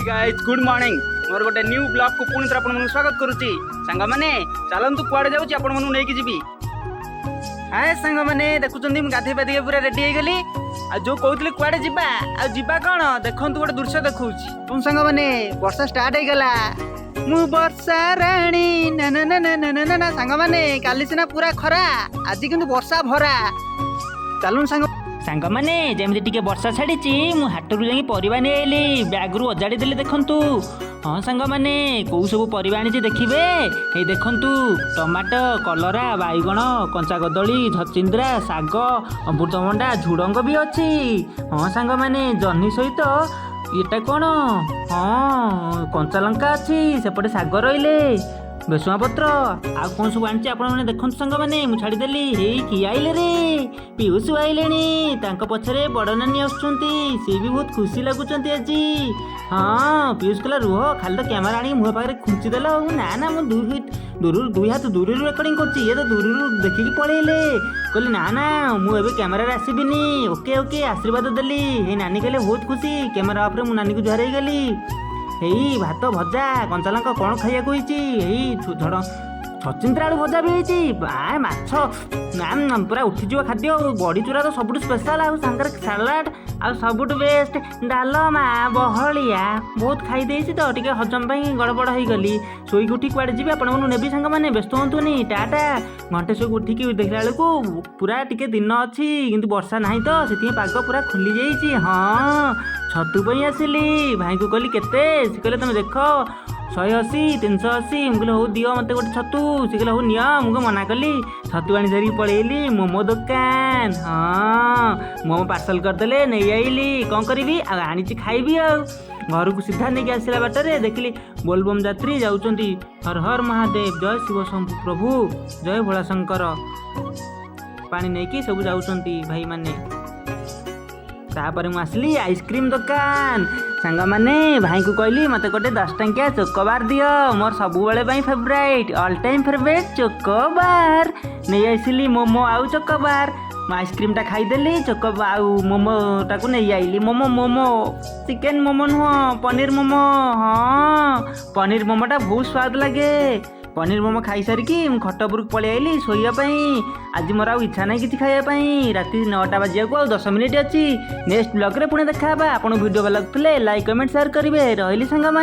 Guys, good morning. ମୋର ଗୋଟେ new ବ୍ଲଗ୍କୁ ପୁଣି ଥରେ ଆପଣମାନଙ୍କୁ ସ୍ୱାଗତ କରୁଛି। ସାଙ୍ଗମାନେ, ଚାଲନ୍ତୁ, କୁଆଡ଼େ ଯାଉଛି ଆପଣମାନଙ୍କୁ ନେଇକି ଯିବି। ହାଏ ସାଙ୍ଗମାନେ, ଦେଖୁଛନ୍ତି, ମୁଁ ଗାଧେଇ ପାଧେଇକି ପୁରା ରେଡି ହେଇଗଲି। ଆଉ ଯୋଉ କହୁଥିଲି କୁଆଡ଼େ ଯିବା, ଆଉ ଯିବା କ'ଣ, ଦେଖନ୍ତୁ, ଗୋଟେ ଦୃଶ୍ୟ ଦେଖଉଛି। କଣ ସାଙ୍ଗମାନେ, ବର୍ଷା ଷ୍ଟାର୍ଟ ହେଇଗଲା। ମୁଁ ବର୍ଷା ରାଣୀ, ନା ନା ନା ନା ନା ନା ନା। ସାଙ୍ଗମାନେ, କାଲି ସିନା ପୁରା ଖରା, ଆଜି କିନ୍ତୁ ବର୍ଷା ଭରା। ଚାଲୁন ସାଙ୍ଗ। ସାଙ୍ଗମାନେ, ଯେମିତି ଟିକେ ବର୍ଷା ଛାଡ଼ିଛି, ମୁଁ ହାଟରୁ ଯାଇକି ପରିବା ନେଇ ଆଇଲି। ବ୍ୟାଗରୁ ଅଜାଡ଼ି ଦେଲି, ଦେଖନ୍ତୁ। ହଁ ସାଙ୍ଗମାନେ, କେଉଁ ସବୁ ପରିବା ଆଣିଛି ଦେଖିବେ। ଏଇ ଦେଖନ୍ତୁ, ଟମାଟୋ, କଲରା, ବାଇଗଣ, କଞ୍ଚା କଦଳୀ, ଛଚିନ୍ଦ୍ରା, ଶାଗ, ଅମୃତଭଣ୍ଡା, ଝୁଡ଼ଙ୍ଗ ବି ଅଛି। ହଁ ସାଙ୍ଗମାନେ, ଜହ୍ନି ସହିତ ଏଇଟା କ'ଣ? ହଁ, କଞ୍ଚା ଲଙ୍କା ଅଛି। ସେପଟେ ଶାଗ ରହିଲେ, ଭେସୁଙ୍ଗା ପତ୍ର, ଆଉ କ'ଣ ସବୁ ଆଣିଛି ଆପଣମାନେ ଦେଖନ୍ତୁ। ସାଙ୍ଗମାନେ, ମୁଁ ଛାଡ଼ିଦେଲି। ହେଇ, କିଏ ଆଇଲେ ରେ? ପିଉସୁ ଆଇଲେଣି। ତାଙ୍କ ପଛରେ ବଡ଼ ନାନୀ ଆସୁଛନ୍ତି। ସିଏ ବି ବହୁତ ଖୁସି ଲାଗୁଛନ୍ତି ଆଜି। ହଁ, ପିୟୁଷ କହିଲା, "ରୁହ, ଖାଲି ତ କ୍ୟାମେରା ଆଣିକି ମୁହଁ ପାଖରେ ଖୁଞ୍ଚି ଦେଲ ଆଉ।" ନା ନା, ମୁଁ 2 ଫିଟ୍ ଦୂରରୁ, 2 ହାତ ଦୂରରୁ ରେକର୍ଡ଼ିଂ କରୁଛି। ଇଏ ତ ଦୂରରୁ ଦେଖିକି ପଳେଇଲେ। କହିଲି, "ନା ନା, ମୁଁ ଏବେ କ୍ୟାମେରାରେ ଆସିବିନି।" ଓକେ ଓକେ, ଆଶୀର୍ବାଦ ଦେଲି। ହେଇ, ନାନୀ କହିଲେ, ବହୁତ ଖୁସି। କ୍ୟାମେରା ଅଫ୍ରେ ମୁଁ ନାନୀକୁ ଜୁହାର ହେଇଗଲି। ଏଇ ଭାତ, ଭଜା, କଞ୍ଚା ଲଙ୍କା, କ'ଣ ଖାଇବାକୁ ହେଇଛି। ଏଇ ଝଡ଼ ଛଚିନ୍ଦ୍ରା ଆଳୁ ଭଜା ବି ହେଇଛି। ଆ ମାଛ ନା ନା, ପୁରା ଉଠିଯିବ ଖାଦ୍ୟ। ଆଉ ବଡ଼ି ଚୁରା ତ ସବୁଠୁ ସ୍ପେଶାଲ, ଆଉ ସାଙ୍ଗରେ ସାଲାଡ଼, ଆଉ ସବୁଠୁ ବେଷ୍ଟ ଡାଲମା ବହଳିଆ। ବହୁତ ଖାଇ ଦେଇଛି ତ ଟିକେ ହଜମ ପାଇଁ ଗଡ଼ବଡ଼ ହେଇଗଲି। ଶୋଇକି ଉଠି କୁଆଡ଼େ ଯିବି, ଆପଣମାନଙ୍କୁ ନେବି। ସାଙ୍ଗମାନେ, ବ୍ୟସ୍ତ ହୁଅନ୍ତୁନି, ଟାଟା। ଘଣ୍ଟେ ଶୋଇକି ଉଠିକି ଦେଖିଲା ବେଳକୁ ପୁରା ଟିକେ ଦିନ ଅଛି, କିନ୍ତୁ ବର୍ଷା ନାହିଁ ତ, ସେଥିପାଇଁ ପାଗ ପୁରା ଖୋଲି ଯାଇଛି। ହଁ, ଛତୁ ପାଇଁ ଆସିଲି। ଭାଇଙ୍କୁ କହିଲି, "କେତେ?" ସେ କହିଲେ, "ତମେ ଦେଖ, 180, 380।" ମୁଁ କହିଲି, "ହଉ ଦିଅ ମୋତେ ଗୋଟେ ଛତୁ।" ସେ କହିଲେ, "ହଉ ନିଅ।" ମୁଁ ମନା କଲି। ଛତୁ ଆଣି ଧରିକି ପଳେଇଲି ମୋମୋ ଦୋକାନ। ହଁ, ମୋମୋ ପାର୍ସଲ କରିଦେଲେ, ନେଇ ଆଇଲି। କ'ଣ କରିବି ଆଉ, ଆଣିଛି ଖାଇବି। ଆଉ ଘରକୁ ସିଧା ନେଇକି ଆସିଲା ବାଟରେ ଦେଖିଲି ବୋଲବମ୍ ଯାତ୍ରୀ ଯାଉଛନ୍ତି। ହର ହର ମହାଦେବ, ଜୟ ଶିବ ଶମ୍ଭୁ ପ୍ରଭୁ, ଜୟ ଭୋଳାଶଙ୍କର। ପାଣି ନେଇକି ସବୁ ଯାଉଛନ୍ତି ଭାଇମାନେ। ତାପରେ ମୁଁ ଆସିଲି ଆଇସ୍କ୍ରିମ୍ ଦୋକାନ। ସାଙ୍ଗମାନେ, ଭାଇଙ୍କୁ କହିଲି, "ମୋତେ ଗୋଟେ 10 ଟଙ୍କିଆ ଚୋକୋବାର ଦିଅ।" ମୋର ସବୁବେଳେ ପାଇଁ ଫେଭରାଇଟ୍, ଅଲ୍ ଟାଇମ୍ ଫେଭରାଇଟ୍ ଚୋକୋବାର। ନେଇ ଆସିଲି ମୋମୋ ଆଉ ଚୋକୋବାର। ମୁଁ ଆଇସ୍କ୍ରିମ୍ଟା ଖାଇଦେଲି, ଚୋକୋ ଆଉ ମୋମୋଟାକୁ ନେଇ ଆଇଲି। ମୋମୋ, ମୋମୋ, ଚିକେନ୍ ମୋମୋ ନୁହଁ, ପନିର ମୋମୋ। ହଁ, ପନିର ମୋମୋଟା ବହୁତ ସ୍ୱାଦ ଲାଗେ। ପନିର ମୋମୋ ଖାଇସାରିକି ମୁଁ ଖଟ ଉପରକୁ ପଳେଇ ଆଇଲି ଶୋଇବା ପାଇଁ। ଆଜି ମୋର ଆଉ ଇଚ୍ଛା ନାହିଁ କିଛି ଖାଇବା ପାଇଁ। ରାତି 9ଟା ବାଜିବାକୁ ଆଉ 10 ମିନିଟ୍ ଅଛି। ନେକ୍ସଟ ବ୍ଲଗ୍ରେ ପୁଣି ଦେଖା ହେବା। ଆପଣଙ୍କୁ ଭିଡ଼ିଓ ଭଲ ଲାଗୁଥିଲେ ଲାଇକ୍, କମେଣ୍ଟ, ସେୟାର କରିବେ। ରହିଲି ସାଙ୍ଗମାନେ।